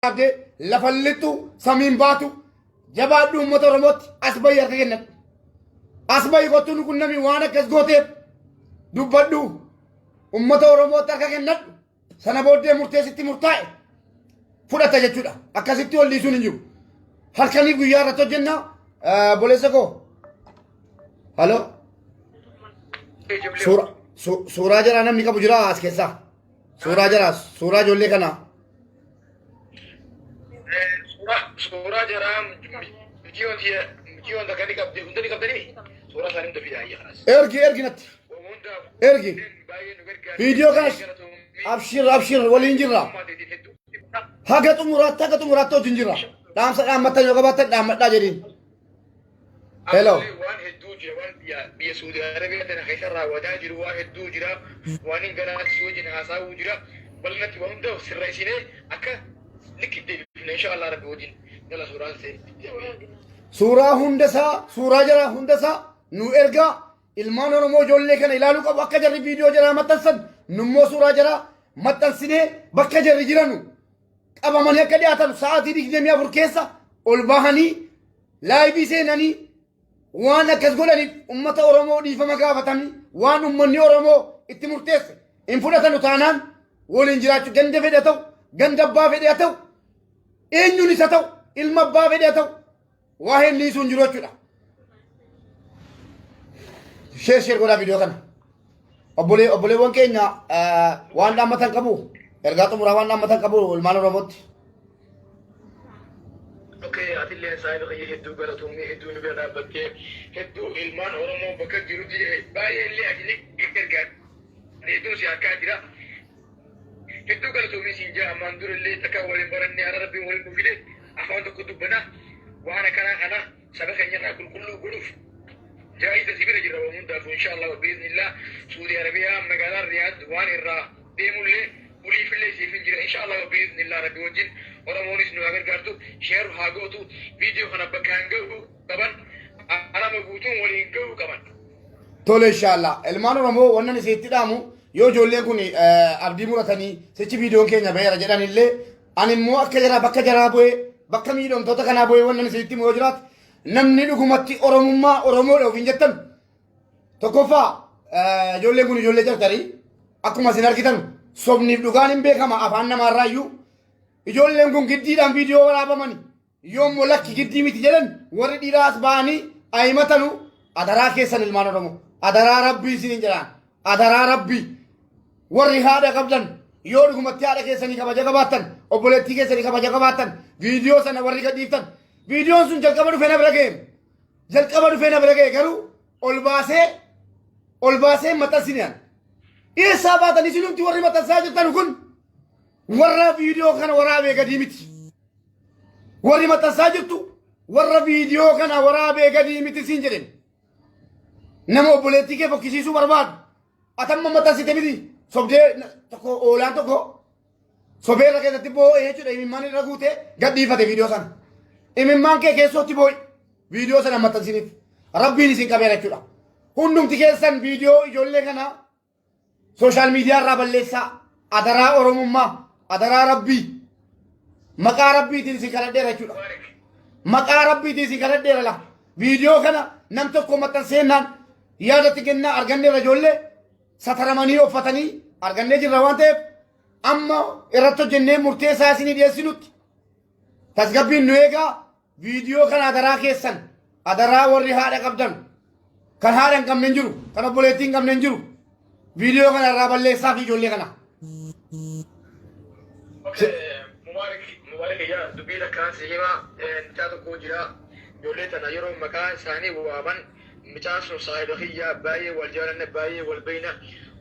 Dhaabdee lafa lixxu samiin baatu, jabaadhu, uummata Oromootti as bahi, harka kennadhu. As bahi, kottuu nu qunnami, waan akkas gooteef dubbadhu, uummata Oromootti harka kennadhu. Sana booddee murteessitti murtaa'e fudhata jechuudha. Akkasitti ol dhiisuun hin jiru. Halkanii guyyaa irratti hojjenna. Boleessa koo. Haloo. Suuraa jaraa namni qabu jira as keessaa. Suuraa jaraa, suuraa ijoollee kanaa. Suuraa jaraa mijiyoon takka ni qabdi, hunda ni qabdanii, suuraa isaanii hunda fidaa ayya kanas. Ergi, ergi natti. Ergi. Viidiyoo kanas, abshir, abshir, waliin jirra. Haga xumuraatti, haga xumuraatti wajjin jirra. Dhaamsa dhaammattan yoo qabaattan dhaammadhaa jedhiin. Hello. Waan hedduu jira, waan biyya Suudi Arabiyaa tana keessa raawwataa jiru waan hedduu jira, waan hin galaatti wajjin haasa'uu jira. Bal'inatti waan hunda sirreessinee akka likki deebifne insha Allah Rabbi wajjin jala suuraan seenti. Suuraa hunda isaa, suuraa jaraa hunda isaa nu ergaa. Ilmaan Oromoo ijoollee kana ilaaluu qabu. Akka jarri viidiyoo jaraa maxxansan, nummoo suuraa jaraa maxxansinee bakka jarri jiranu qabamanii akka dhiyaatan, sa'aatii 24 keessa ol bahanii live seenanii waan akkas godhaniif ummata Oromoo dhiifama gaafatanii, waan ummanni Oromoo itti murteesse hin fudhatanu taanaan waliin jiraachuu, ganda fedhe ta'u, ganda abbaa fedhe ta'u, eenyuun isa ta'u, ilma abbaa fedhe ta'u, waa hin dhiisuu hin jiru jechuudha. Share, share godhaa viidiyoo kana. Obboleewwan keenya waan dhaammatan qabu, ergaa xumuraa waan dhaammatan qabu ilmaan Oromootti. Okay, atillee saayiba kiyya, hedduu galatoomii, hedduu nu bira dhaabbattee, hedduu ilmaan Oromoo bakka jirutti baay'ee illee ati ni gargaara. Hedduun si harkaa jira. Hedduu galatoomii siin jaa. Ammaan dura illee takka waliin barannee, hara Rabbiin waliin nu fide, afaan tokko dubbana. Waan akkanaa kana saba keenya irraa qulqulluu godhuuf jaa'iza si bira jirra waan hundaafuu, insha Allah biiznillah. Suudi Arabiyaa magaalaa Riyaad waan irraa deemullee uliifillee siif hin jira, insha Allah biiznillah. Rabbi wajjin Oromoonis nu haa gargaartu, share haa gootu, viidiyoo kana bakka hin ga'uu qaban, araba guutuun waliin ga'uu qaban. Tole, inshallah. Ilmaan Oromoo, wannan isitti dhaamu, yoo ijoolleen kun abdii muratanii sichi viidiyoon keenya baheera jedhan illee, ani immoo akka jaraa bakka jaraa bu'ee, bakka miidhamtoota kanaa bu'ee, wannan isitti himu yoo jiraate, namni dhugumatti Oromummaa Oromoodha ofiin jettan, tokkoffaa ijoolleen kun ijoollee carcarii. Akkuma isin argitan sobniif dhugaan hin beekama afaan namaarraayyuu. Ijoolleen kun giddiidhaan viidiyoo waraabamani. Yoommoo lakki, giddii miti jedhan, warri dhiiraa as ba'anii ayimatanu. Adaraa keessan, ilmaan Oromoo, adaraa Rabbii isiniin jedhaan, adaraa Rabbii, warri haadha qabdan, yoo dhugumatti haadha keessanii kabaja qabaattan, obboleettii keessanii kabaja qabaattan, viidiyoo sana warri gadhiiftan, viidiyoon sun jalqaba dhufee na bira ga'e, jalqaba dhufee na bira ga'e, garuu ol baasee, ol baasee maxxansineen. Eessaa baatan isinumti warri maxxansaa jirtan kun? Warra viidiyoo kana waraabee gadii miti. Warri maxxansaa jirtu warra viidiyoo kana waraabee gadii miti siin jedhen. Nama obboleettii kee fokkisiisuu barbaadu. Atamma maxxansite miti. Sobdee tokko oolaan tokko sobee irra keessatti boo'ee jechuudha, imimmaan irra guutee gadhiifate viidiyoo sana. Imimmaan kee keessootti boo'i. Viidiyoo sana maxxansiniif. Rabbiin isin qabeera jechuudha. Hundumti keessan viidiyoo ijoollee kanaa social media irraa balleessaa. Adaraa Oromummaa, adaraa Rabbii, maqaa Rabbiitiin isin kadhadheera jechuudha. Maqaa Rabbiitiin isin kadhadheera la. Viidiyoo kana nam tokko maxxanseennaan yaadatti kennaa. Arganneerra, ijoollee sataramanii uffatanii argannee jirra waan ta'eef, amma irratti hojjennee murteessaa isinii dhiyeessinutti tasgabbiin nu eegaa. Viidiyoo kana adaraa keessan, adaraa warri haadha qabdan, kan haadha hin qabne hin jiru, kan obboleettii hin qabne hin jiru, viidiyoo kana irraa balleessaa fi ijoollee kana. Mubaarak, Mubaarak, yaa dubbii takkaan si himaa. Mucaa tokko jira, ijoollee tana yeroo maqaa isaanii waaman, mucaan sun saahiba kiyyaa, baay'ee wal jaalanne, baay'ee wal beeyna,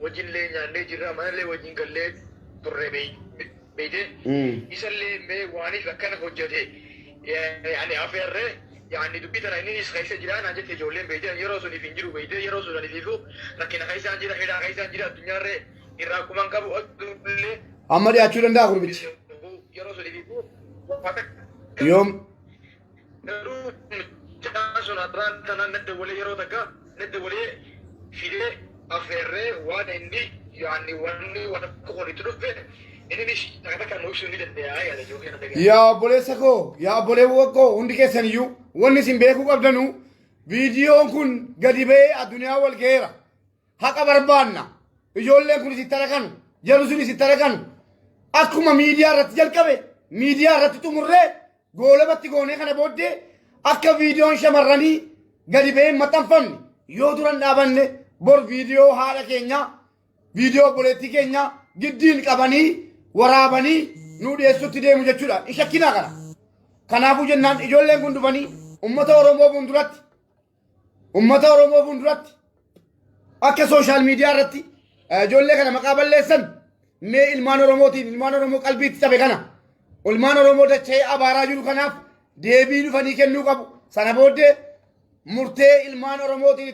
wajjinillee nyaannee jirra, manallee wajjin gallee turre, beeyte. Isallee mee waaniif akkana hojjete yani afeerree, yani dubbii tana inninis keessa jira naan jette ijoolleen, beeyte. Yeroo suniif hin jiru, beeyte, yeroo sun anifiifu rakkina keessaan jira, hidhaa keessaan jira, addunyaarree irraa quban qabu adduullee. Amma dhiyaachuu danda'a gurbichi. Yeroo suniifiifu Yoom garuu mucaan sun abbaan tanaan nadda walee, yeroo takka nadda walee fidee afeerree, waan inni yaani wanni waan akka kun itti dhufe Innis takka takka nu ibsuu ni danda'a yaada jiru kana dhagaa. Yaa obboleessa koo, yaa obboleewwan koo hundi keessan iyyuu wanni isin beekuu qabdanu viidiyoon kun gadi ba'ee addunyaa wal ga'eera. Haqa barbaanna. Ijoolleen kun isin tarakan, jarri sun isin tarakan. Akkuma miidiyaa irratti jalqabe, miidiyaa irratti xumurree goolabatti goonee kana booddee akka viidiyoon shamarranii gadi ba'ee hin maxxanfamne yoo duran dhaabanne bor viidiyoo haadha keenyaa viidiyoo obboleettii keenyaa giddiin qabanii waraabanii nuu dhiyeessutti deemu jechuudha. Hin shakkinaa kana. Kanaafuu jennaan ijoolleen kun dhufanii uummata Oromoo fuulduratti uummata Oromoo fuulduratti akka sooshaal miidiyaa irratti ijoollee kana maqaa balleessan mee ilmaan Oromootiin ilmaan Oromoo qalbiitti cabe kana ilmaan Oromoo dacha'ee abaaraa jiru kanaaf deebii dhufanii kennuu qabu. Sana booddee murtee ilmaan Oromootiin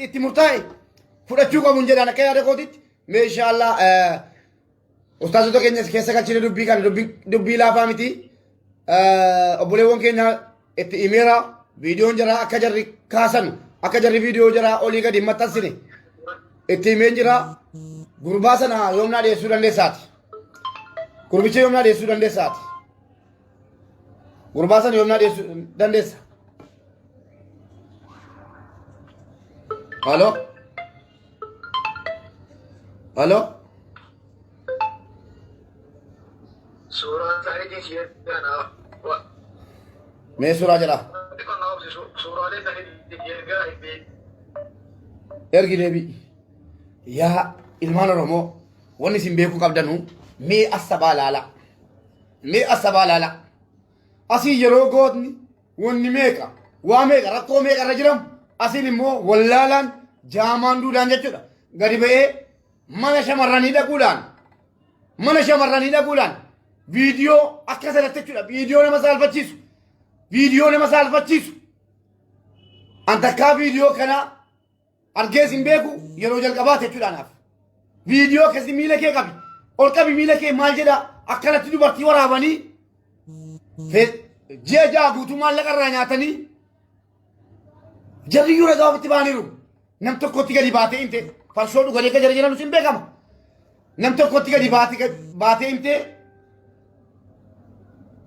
itti murtaa'e fudhachuu qabu hin jedhan akka yaada kootitti. Mee inshaallah ustaazota keenya keessa galchine dubbii kana dubbii laafaa miti. Obboleewwan keenya itti himeera viidiyoon jaraa akka jarri kaasan akka jarri viidiyoo jaraa olii gadi hin maxxansine itti himeen jira. Gurbaa sana yoomnaa dhiyeessuu dandeessaati. Gurbicha yoomnaa dhiyeessuu dandeessaati. Gurbaa sana yoomnaa dhiyeessuu dandeessa. Halo? Halo? Suuraa isaaniitiin si ergaa naa. Mee suuraa jedhaa. Suuraalee isaaniitiin si ergaa hin beeku. Ergi deebii. Yaa ilmaan Oromoo wanni isin beekuu qabdanu mee assabaa laala. Mee assabaa laala. Asii yeroo gootni wanni meeqa waa meeqa rakkoo meeqa irra jiramu asiin immoo wallaalaan jaamaan duudaan jechuudha. Gadi ba'ee mana shamarranii dhaquudhaan mana shamarranii dhaquudhaan viidiyoo akka sanatti jechuudha. Viidiyoo nama saalfachiisu. Viidiyoo nama saalfachiisu. An takkaa viidiyoo kanaa argees hin beeku yeroo jalqabaati jechuudha anaaf. Viidiyoo akkasii miila kee qabi. Ol qabi miila kee maal jedha akkanatti dubartii waraabanii ji'a 6 guutuu maallaqa irraa nyaatanii jarri iyyuu ragaa ofitti ba'aniiru. Nam tokkotti gadi baatee himte farshoo dhuganii akka jara jiran hin beekama. Nam tokkotti gadi baatee himte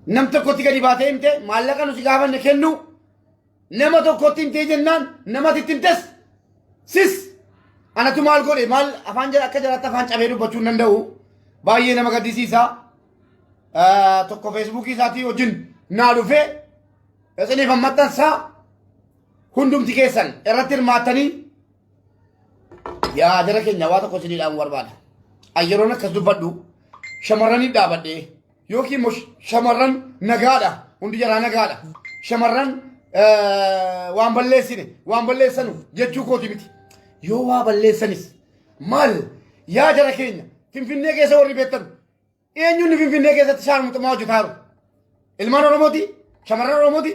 nam tokkotti gadi baatee himte maallaqa nuti gaafanne kennu nama tokkotti himtee jennaan namatti itti himtes sis anatu maal godhe maal afaan jala akka jalaatti afaan cabee dubbachuu hin danda'u baay'ee nama gaddisiisa. Tokko feesbuukii isaatii wajjin naa dhufee isiniif maxxansaa hundumti keessan irratti hirmaattanii yaa jara keenya waa tokko isinii dhaamu barbaada. Ayyeroon akkas dubbadhu shamarraniif dhaabadhee yookiin immoo shamarran nagaadha hundi jaraa nagaadha shamarran waan balleessine waan balleessanu jechuu kooti miti yoo waa balleessanis maal yaa jara keenya finfinnee keessa warri beektan eenyuun finfinnee keessatti shaarmuxummaa hojjetaaru ilmaan oromooti shamarran oromooti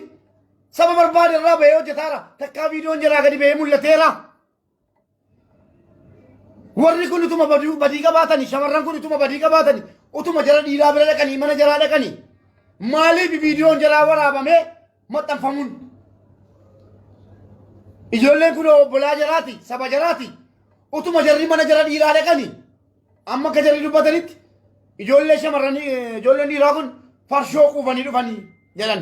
saba barbaade irraa bahee hojjetaara takkaa viidiyoon jaraa gadi bahee mul'ateera. Warri kun utuma badii qabaatanii shamarran kun utuma badii qabaatanii utuma jara dhiiraa bira dhaqanii mana jaraa dhaqanii maaliif viidiyoon jaraa waraabamee maxxanfamuun? Ijoolleen kun obbolaa jaraati saba jaraati utuma jarri mana jara dhiiraa dhaqanii amma akka jarri dubbatanitti ijoollee shamarranii ijoolleen dhiiraa kun farshoo quufanii dhufanii jedhan.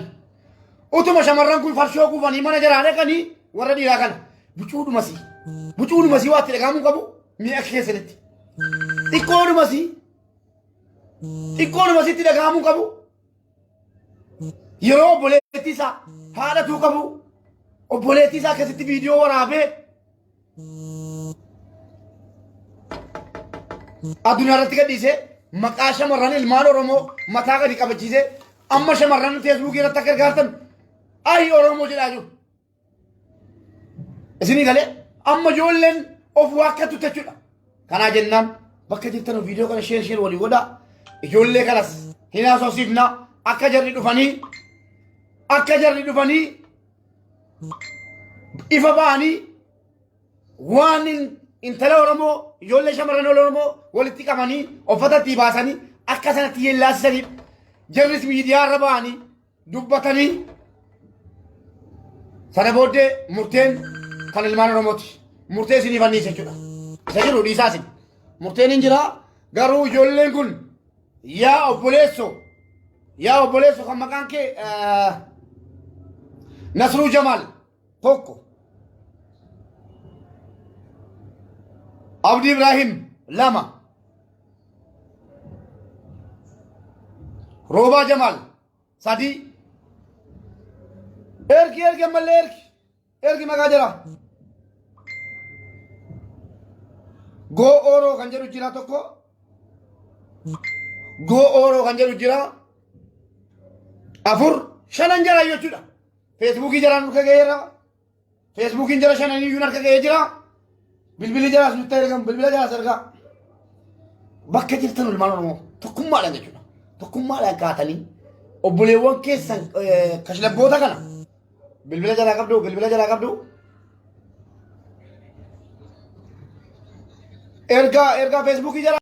Utuma shamarran kun farshoo quufanii mana jaraa dhaqanii warra dhiiraa kana bucuudhumasii bucuudhumasii waa itti dhagahamuu qabu mi'a akka keessanitti. Xiqqoodhumasii xiqqoodhumasii itti dhagahamuu qabu yeroo obboleettii isaa haadhatuu qabu obboleettii isaa akkasitti viidiyoo waraabee addunyaa irratti gadhiisee maqaa shamarran ilmaan Oromoo mataa gadi qabachiisee amma shamarran feesbuukii irratti akka gargaartan ayi Oromoo jedhaa jiru. Isinii galee amma ijoolleen of waakkattu jechuudha. Kanaa jennaan bakka jirtan viidiyoo kana sheer sheer walii godhaa. Ijoollee kanas hin haasofsiifnaa akka jarri dhufanii akka jarri dhufanii ifa ba'anii waan intala Oromoo ijoollee shamarran Oromoo walitti qabanii uffata itti baasanii akka sanatti yeellaasisaniif jarris miidiyaa irra ba'anii dubbatanii sana booddee murteen kan ilmaan Oromooti. Murtee isinii fanniisa jechuudha. Isa jiru dhiisaa isin. Murteen hin jira garuu ijoolleen kun Yaa obboleesso, yaa obboleesso kan maqaan kee Nasruu Jamaal tokko. Abdii Ibrahim lama. Roobaa Jamaal sadii. Ergi ergi ammallee ergi. Ergi maqaa jira. Goo Ooroo kan jedhu jira tokko. Goo Ooroo kan jedhu jira. Afur shanan jira jechuudha. Feesbuukii jaraan harka ga'eera. Feesbuukiin jara shanan iyyuu harka ga'ee jira. Bilbilli jaraas nutti ergamu bilbila jaraas ergaa. Bakka jirtan ilmaan Oromoo tokkummaadhaan jechuudha. Tokkummaadhaan kaatanii obboleewwan keessan kashlabboota kana bilbila jaraa qabdu bilbila jaraa qabdu. Ergaa ergaa feesbuukii jaraa.